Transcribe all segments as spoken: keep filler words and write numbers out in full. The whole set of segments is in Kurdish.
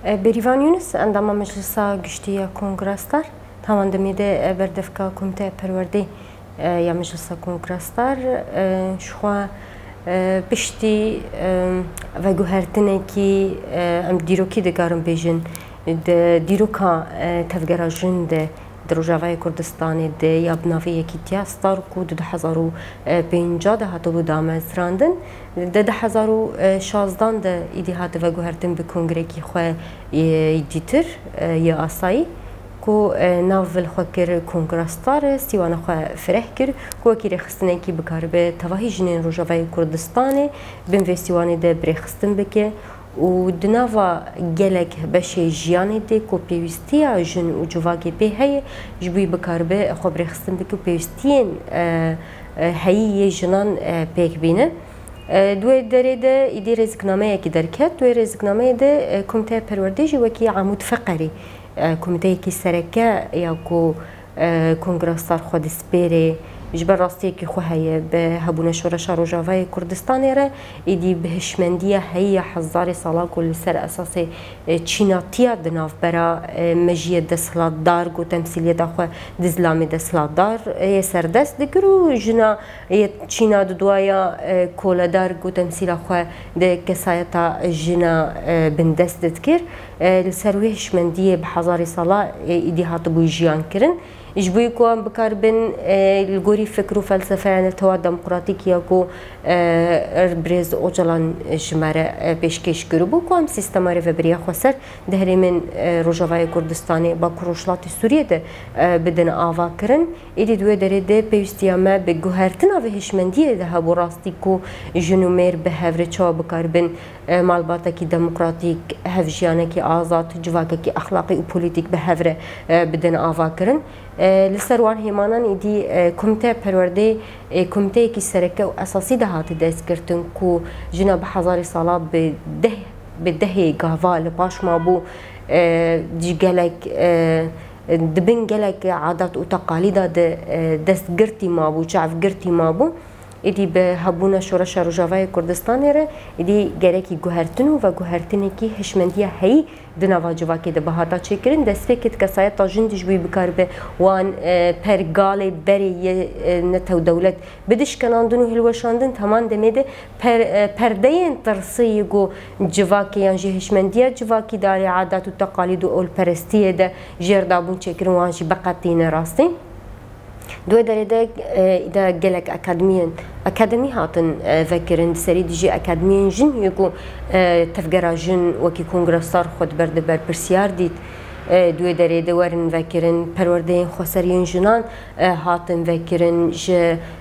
E, Bêrîvan Yûnis, endama Meclisa Giştî ya Kongrestar, di heman demê de, e, berdevka Komîteya Perwerdê, e, ya Meclisa Kongrestar, e, ji xwe, e, piştî, e, veguhertinekî, e, em dîrokî dikarin bêjin, di dîroka, e, tevgera jin de, di Rojavayê Kurdistanê de ya bi navê Yekîtiya Star ku di du hezar û pêncî de hatibû damezrandin, di du hezar û şazdan de îdî hate veguhertin bi kongrekî xwe yê dîtir, yê asayî, ku nav li xwe kir Kongra Star, sîwana xwe fireh kir, ku wekî rêxistinekî bikaribe tevahî jinên Rojavayê Kurdistanê bin vê sîwanê de birêxistin bike. Û di nava gelek beşê jiyanê de ku pêwîstiya jin û civakê pê heye, ji bo wî bikaribe xwe birêxistin bike û pêwîstiyên, e, e, heyî yê jinan, e, pêk bîne. E, di wê derê de îdî rêziknameyekî derket. Di wê rêziknameyê de, e, Komîteya Perwerdê jî wekî amûd feqerî, e, komîteyekî sereke ya ku e, Kongra Star xwe dispêrê, ji ber rastiyekî xwe heye, bi hebûna Şoreşa Rojavayê Kurdistanê re, êdî bi hişmendiya heyî ya hezarê sala ku li ser esasê, e, çînatiya di navbera, e, mejiyê desthilatdar ku temsîliyeta xwe di zilamê desthilatdar, e, yê serdest dikir û jina yê çîna di duaya, e, koledar ku temsîla xwe di kesayeta jina, e, bindest dikir. E, li ser wê hişmendiyê bi hezarê sala, e, êdî hatibû jiyan kirin. Ji bo ku em bikaribin, e, li gorî fikr û felsefeya netewa demokratîk ya ku, e, birêz Ocalan ji me re, e, pêşkêş kiribû, ku em sîstema rêvebiriya xweser di herêmên, e, Rojavayê Kurdistanê, Bakur Rojhilatê Sûriyê de, e, bidin ava kirin. Êdî di wê derê de pêwîstiya me bi guhertina vê hişmendiyê de hebû, rastî ku jin û mêr bi hev re çawa bikaribin, e, malbatekî demokratîk, hevjiyanekî azad, civakekî exlaqî û polîtîk bi hev re, e, bidin ava kirin. E, li ser wan hêmanan êdî, e, Komîteya Perwerdê, e, komîteyekî sereke û esasî de hate destgirtin ku jina bi hezarê sala bi deh, bi dehê gava li paş mabû, e, ji gelek, e, di bin gelek adat û teqalîda de, e, destgirtî mabû, çavgirtî mabû. Êdî bi hebûna Şoreşa Rojavayê Kurdistanê re, êdî gerekî guhertin û veguhertinekî hişmendiya heyî di nava civakê de bihata çêkirin. Destpêkê di kesayeta jin de ji bo wî bikaribe wan, e, pergalê berê yê, e, netewdewlet bidişkenandin û hilweşandin, di heman demê de per-, e, perdeyên tirsê yê ku civakê yan jî hişmendiya civakî di alî adat û teqalîd û olperestiyê de jêr dabûn çêkirin, wan jî biqetîne rastî. Di wê derê de, e, de gelek akademiyên, akademî hatin, e, vekirin, di serî dijî akademiyên jin yê ku, e, tevgera jin wekî Kongra Star xwe di ber de berpirsiyar dît. E, di wê derê de werin vekirin, perwerdeyên xweser yên jinan, e, hatin vekirin, ji,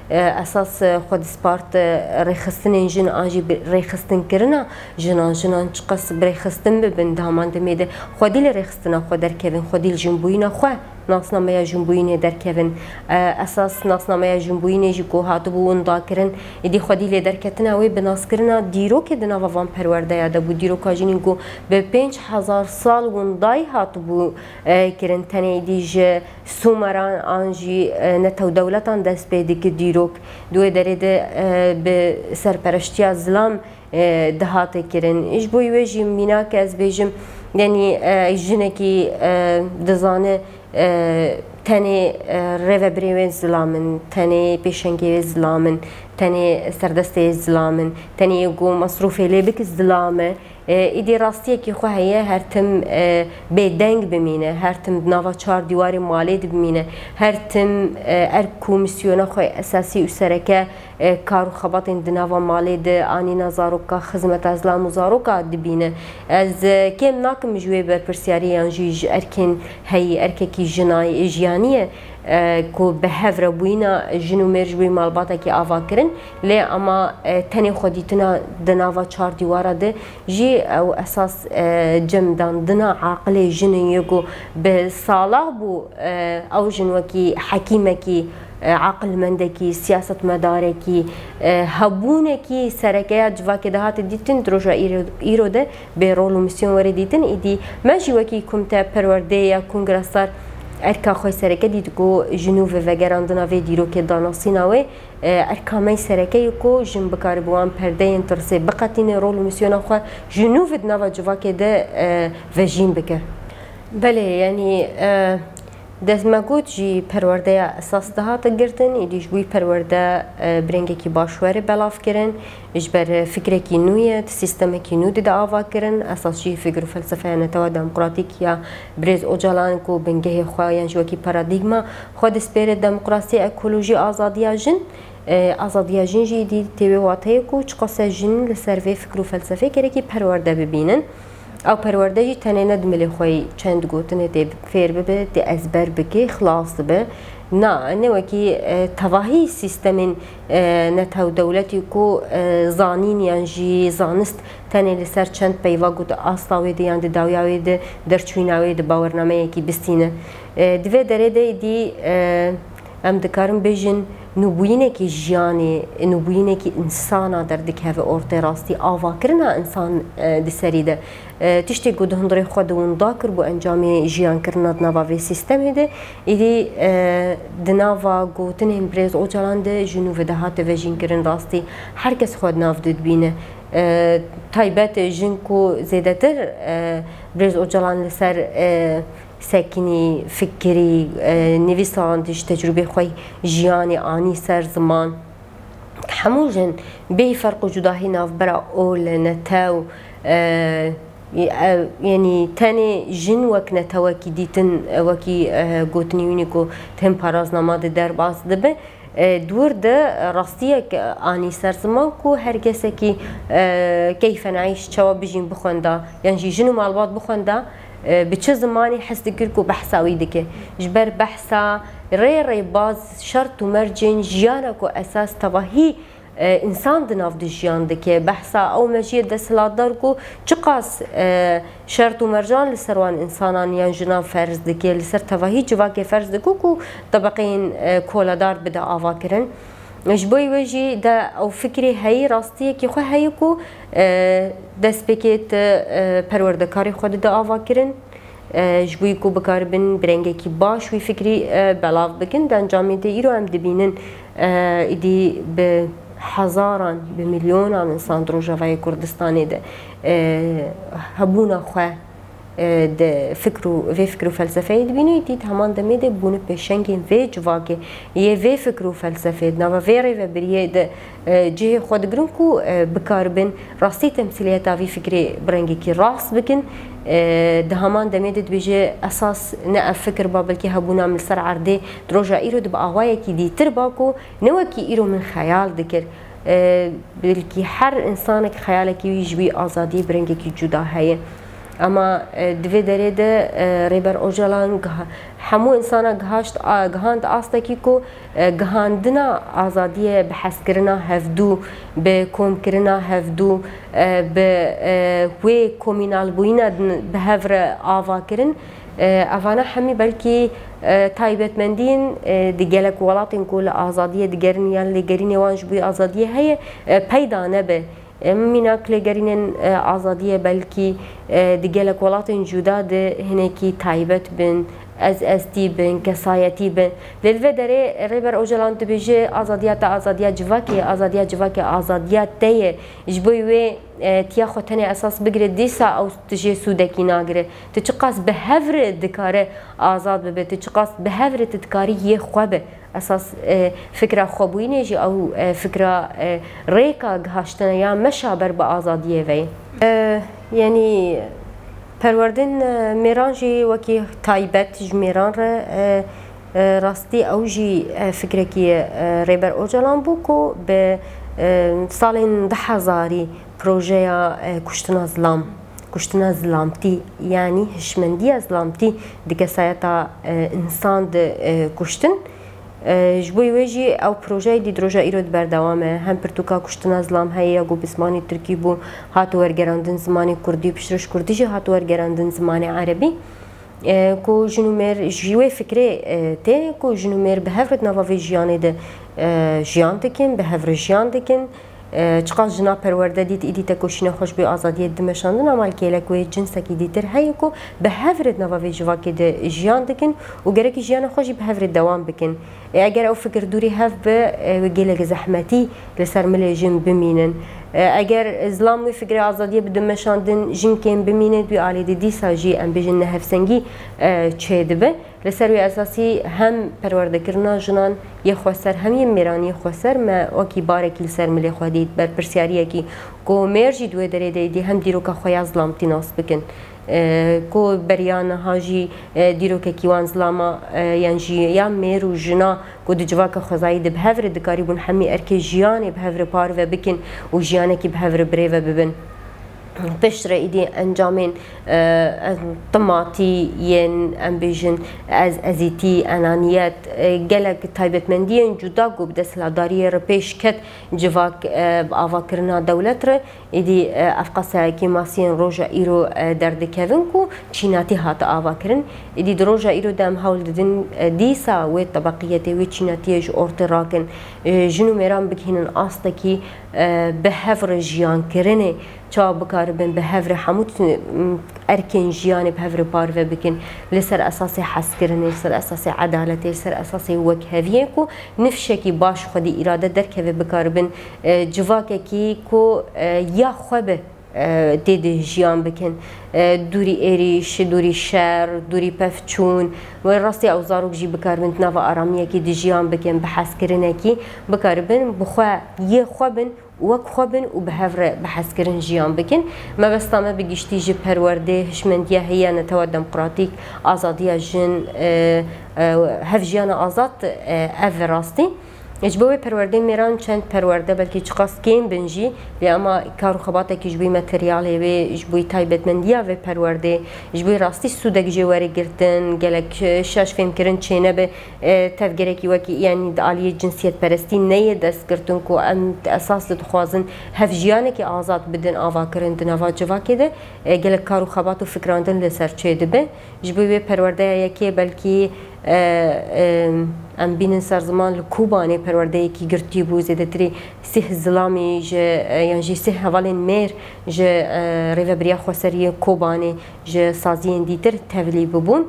e, esas, e, xwe dispart, e, rêxistinên jin an jî bi rêxistinkirina jinan, jinan çiqas bi rêxistin bibin, di heman demê de xwedî li rêxistina xwe derkevin, xwedî li jinbûyîna xwe, nasnameya jinbûyînê derkevin. E, esas nasnameya jinbûyînê jî ku hatibû windakirin, êdî xwedî lê derketina wê bi naskirina dîrokê di nava van perwerdeya de bû. Dîroka jinên ku bi pênc hezar sal windayî hatibû, e, kirin. Tenê êdî ji Sûmeran an jî, e, netewdewletan dest pê dike dîrok. Di wê derê de, e, bi serpereştiya zilam, e, dihate kirin. Ji bo wê jî mînak ez bêjim, yanî, e, jinekî, e, dizane, e, tenê, e, rêvebirê wê zilam in, tenê pêşengê wê zilam in, tenê serdestê wê zilam in, tenê yê ku mesrûfê lê bike zilam e. E, îdî rastiyekî xwe heye, her tim, e, bêdeng bimîne, her tim di nava çar dîwarê malê de bimîne, her tim, e, erk û mîsyona xwe esasî û sereke, e, kar û xebatên di nava malê de anîna zaroka, xizmeta zilam û zaroka dibîne. Ez, e, kêm nakim ji wê berpirsiyarî yan jî ji erkên heyî, erkekî jinayê, jiyanî ye, e, ku bi hev re bûyîna jin û mêr ji bo malbatekî ava kirin. Lê ema, e, tenê xwedîtina di nava çar dîwara de jî ew esas, e, cemdandina aqilê jin in yê ku bi sala bû, e, ew jin wekî hekîmekî, e, aqilmendekî, siyasetmedarekî, e, hebûnekî serekeya civakê de hate dîtin, di roja îro, îro de bê rol û misyon were dîtin. Îdî me jî wekî Komîteya Perwerdê ya Kongra Star Erka xwe sereke dît ku ji nû ve vegerandina vê dîrokê, danasîna wê, e, erka me sereke ye ku jin bikaribe wan perdeyên tirsê biqetîne, rol û mîsyona xwe ji nû ve di nava civakê de, e, vejîn bike. Belê, yanî, e, dest me got jî perwerdeya esas dihate girtin, îdî ji bo wî perwerde, e, bi rengekî baş were belav kirin. Ji ber fikrekî nû ye, di sîstemekî nû dide ava kirin. Esas jî fikr û felsefeya Netewa Demokratîk ya Birêz Ocalan ku bingehê xwe yan jî wekî paradîgma xwe dispêre demokrasî, ekolojî, azadiya jin. E, azadiya jin jî dî tê wê wateyê ku çiqas e jin li ser vê fikr û felsefê gerekî perwerde bibînin. Ew perwerde jî tenê ne di milê xwe yî çend gotinê tê fêr bibe, tê ezber bike, xilas dibe. Na, ne wekî, e, tevahî sîstemên, e, netew dewletî ku, e, zanîn yan jî zanist tenê li ser çend peyva ku di asta wê de yan di dawiya wê de derçûyîna wê di bawernameyekî bistîne. E, di vê derê de êdî, e, em dikarin bêjin, nûbûyînekî jiyanê, nûbûyînekî însana derdikeve ortê, rastî avakirina însan, e, di serî de. E, tiştê ku di hundirê xwe de winda kir bû encamê jiyankirina di nava vê sîstemê de, êdî, e, di nava gotinên Birêz Ocalan de ji nû ve dihate vejînkirin, rastî her kes xwe di nav de dibîne. E, taybet jin ku zêdetir, e, Birêz Ocalan li ser, e, sekinî, fikirî, e, nivîsand, ji tecrûbê xwe jiyanê anî ser ziman. Hemû jin bêyî ferq û cudahî navbera ol, netew, e, e, yanî tenê jin wek netewekî dîtin, e, wekî, e, gotinî wînî ku tim paraznama de derbas dibe. E, di wir de, e, rastiyek, e, anî ser ziman ku her kesekî, e, keyfenayîş çawa bijîn bixwenda, yan jî jin û malbat bixwenda, e, bi çi zimanî hez dikir ku behsa wî dike. Ji ber behsa rê rê baz şert û mercên jiyana ku esas tevahî, e, însan di nav de jiyan dike. Behsa ew mejiyê desthilatdar ku çiqas, e, şert û mercan li ser wan însanan yan jinan ferz dike, li ser tevahî civakê ferz dike ku tebeqeyên, e, koledar bide ava kirin. Ji bo wê jî de ew fikrê heyî, rastiyekî xwe heye ku, e, destpêkê tu, e, perwerdekarê xwe dide ava kirin, e, ji bo ku bikaribin bi rengekî baş wî fikrî, e, belav bikin. Di encamê de îro em dibînin, e, îdî bi hezaran, bi milyonan însan di Rojavayê Kurdistanê de, e, hebûna xwe, e, di fikr û vê fikr û felsefeyê dibîne, îdî di heman demê de bûne pêşengên vê civakê yê vê fikr û felsefê di nava vê rêvebiriyê de, e, cihê xwe digirin ku, e, bikaribin rastî temsîliyeta vî fikrê bi rengekî rast bikin. E, di heman demê de dibêje esas ne ev fikir ba, belkî hebûna min li ser erdê di roja îro de bi awayekî dîtir ba ku ne wekî îro min xeyal dikir. E, belkî her însanek xeyalekî wî ji wî azadiyê bi rengekî cuda heye. Ema, e, di vê derê de, e, Rêber Ocalan giha-, hemû însana gihaşt, a, gihand astekî ku, e, gihandina azadiyê bi hezkirina hevdû, bi komkirina hevdû, e, bi, e, wê komînalbûyîna din bi hev re ava kirin. E, evana hemî belkî, e, taybetmendiyên, e, di gelek welatên ku li azadiyê digerin yan lêgerînê wan ji bo azadiyê heye, e, peyda nebe. E, mînak lêgerînên, e, azadiyê belkî, e, di gelek welatên cuda de hinekî taybet bin, ez estî bin, kesayetî bin. Lê li vê derê Rêber Ocalan dibêje, azadiya te azadiya civakê ye, azadiya civakê azadiya te ye. Ji bo wê, e, tiya xwe tenê esas bigire, dîsa ew tu jê sûdekî nagire. Tu çiqas bi hev re dikare azad bibe, tu çiqas bi hev re tu dikarî yê xwe be. Esas, e, fikra xwebûyînê jî ew, e, fikra, e, rêka gihaştine ya meşa ber bi azadiyê ve ye. E, yanî perwerdên, e, mêran jî wekî taybet ji mêran re, e, e, rastî ew jî, e, fikrekî, e, Rêber Ocalan bû ku bi, e, salên du hezarî projeya, e, kuştina zilam, kuştina zilamtî, yanî hişmendiya zilamtî di kesayeta, e, însan de, e, kuştin. E, ji bo wê jî ew projeyê dî di roja îro de berdewam e. Hem pirtûka kuştina zilam heye ya ku bi zimanê tirkî bû, hat wergerandin zimanê kurdî, piştre ji kurdî jî hat wergerandin zimanê erebî. E, ku jin û mêr ji wê fikrê, e, tê ku jin û mêr bi hev re di nava vê jiyanê de, e, jiyan dikin, bi hev re jiyan dikin. E, çiqas jina perwerde dît, îdî tekoşîna xwe ji bo azadiyê dimeşandin, ama gelek wê cinsekî dîtir heye ku bi hev re di nava vê civakê de jiyan dikin û gerekî jiyana xwe jî bi hev re dewam bikin. E, eger ew fikir dûrî hev be, e, wê gelek zehmetî li ser milê jin bimînin. E, eger zilam wê fikirê azadiyê bidin meşandin, jinkên bimînin, wî alî de dîsa jî em bêjin nehevsengî, e, çêdibe. Li ser wê esasî hem perwerdekirina jinan yê xweser hem yê mêran yê xweser me wekî barekî li ser milê xwe dît, berpirsiyariyekî ku mêr jî di wê derê de êdî hem dîroka xwe ya zilamtî nas bikin. E, ku beriya niha jî, e, dîrokekî wan zilama, e, yan jî ya mêr û jina ku di civaka xwezayî de bi hev re dikarîbûn hemî erkê jiyanê bi hev re parve bikin û jiyanekî bi hev re birêve bibin. Piştre îdî encamên, e, timatî yên, em bêjin, ez, ezîtî, enaniyet, e, gelek taybetmendiyên cuda ku bi desthilatdariyê re pêş ket civak, e, bi avakirina dewlet re. Îdî, e, ev qaseyekî masiyên roja îro, e, derdikevin ku çînatî hate avakirin. Îdî di roja îro de em hewl didin, e, dîsa wê tebeqiyetê, wê çînatiyê ji ortê rakin. E, jin û mêran bigihînin astekî, e, bi hev re jiyankirinê, çawa bikaribin bi hev re hemû t-, m, erkên jiyanê bi hev re parve bikin, li ser esasê hezkirinê, li ser esasê edaletê, li ser esasê wekheviyê ku nifşekî baş xwedî îrade derkeve bikaribin, e, civakekî ku, e, ya xwe be, e, tê de jiyan bikin. E, dûrî êrîş, dûrî şer, dûrî pevçûn, wê rastî ew zarok jî bikaribin di nava aramiyekî de jiyan bikin, bi hezkirinekî bikaribin bi xwe yê xwe bin, wek xwe bin û bi hev re bi hezkirin jiyan bikin. Mebesta me bi giştî ji perwerdê, hişmendiya heye, netewa demokratîk, azadiya jin, e, e, hevjiyana azad, e, ev e rastî. Ji bo wê perwerdê mêran çend perwerde belkî çiqas kêm bin jî, lê ema kar û xebatekî ji bo materyalê wê, ji bo taybetmendiya vê perwerdê, ji bo rastî sûdek jê were girtin, gelek, e, şaş fêmkirin çênebe. E, tevgerekî wekî, yanî di aliyê cinsiyetperestî neyê destgirtin ku em esas de dixwazin hevjiyanekî azad bidin avakirin di nava civakê de, e, gelek kar û xebat û fikrandin li ser çêdibe. Ji bo wê perwerdeya yekê belkî, e, e, em bînin ser ziman li Kobanê perwerdeyekî girtî bû, zêdetirî sih zilamî ji, e, yan jî sih hevalên mêr ji, e, Rêveberiya Xweser yê Kobanê ji saziyên dîtir tevlî bibûn.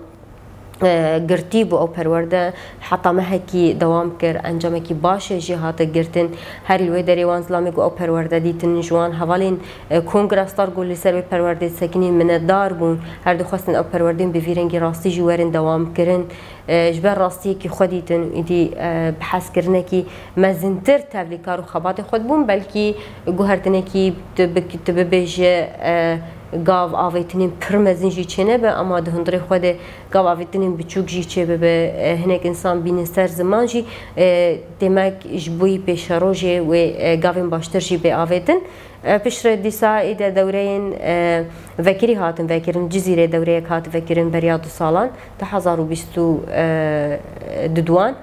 E, girtî bû ew perwerde, heta mehekî dewam kir, encamekî baş e jî hate girtin. Her li wê derê wan zilamê ku ew perwerde dîtin, ji wan hevalên, e, Kongra Star ku li ser wê perwerdê disekinîn minetdar bûn. Her dixwestin ew perwerdên bi vî rengî rastî jî werin dewam kirin. E, ji ber rastiyekî xwe dîtin, îdî, e, bi hezkirinekî mezintir tevlîkar û xebatê xwe dibûn, belkî guhertinekî tu bi-, tu bibêje, e, gav avêtinên pir mezin jî çênebe, ama di hundirê xwe de gav avêtinên biçûk jî çêbibe. E, hinek însan bînin ser ziman jî, e, demek ji bo yî pêşerojê wê, e, gavên baştir jî bê avêtin. E, piştre dîsa îde dewreyên, e, vekirî hatin vekirin. Cizîrê dewreyek hat vekirin beriya du salan, du hezar û bîst û, e, duduan.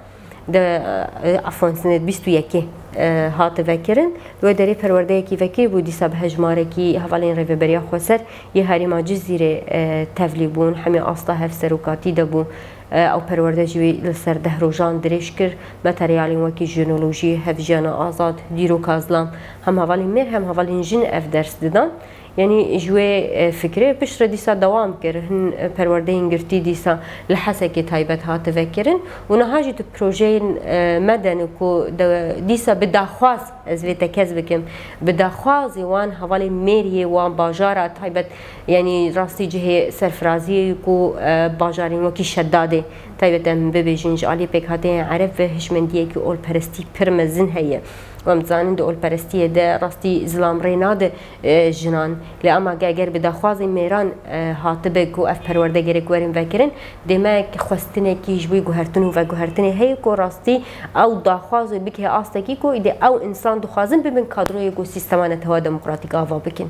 De, e, afwan, sinê bîst û yekê, e, hate vekirin. Wê derê perwerdeyekî vekirî bû, dîsa bi hejmarekî hevalên Rêveberiya Xweser yê Herêma Cizîrê, e, tevlî bûn. Hemî asta hevserokatî de bû. E, ew perwerde jî wê li ser deh rojan dirêj kir. Materyalên wekî jinolojî, hevjiyana azad, dîroka zilam, hem hevalên mêr hem hevalên jin ev ders didan. Yanî ji wê, e, fikrê piştre dîsa dewam kir. Hin, e, perwerdeyên girtî dîsa li Hesekê taybet hate vekirin û niha jî tu projeyên, e, me de ne ku de, dîsa bi daxwaz, ez vê tekez bikim, bi daxwazê wan hevalên mêr yê wan bajara taybet, yanî rastî cihê serfiraziyê ku, e, bajarên wekî Şedadê taybet em bibêjin ji aliyê pêkhateyên Ereb ve hişmendiyekî olperestî pir mezin heye. Em dizanin di olperestiyê de rastî zilam rê nade, e, jinan. Lê ama ge-, eger bi daxwazê mêran, e, hatibe ku ev perwerde gerek werin vekirin, demek xwestinekî ji bo guhertin û veguhertinê heye ku rastî ew daxwazê bike astekî ku îdî ew însan dixwazin bibin kadroyê ku sîstema netewa demokratîk ava bikin.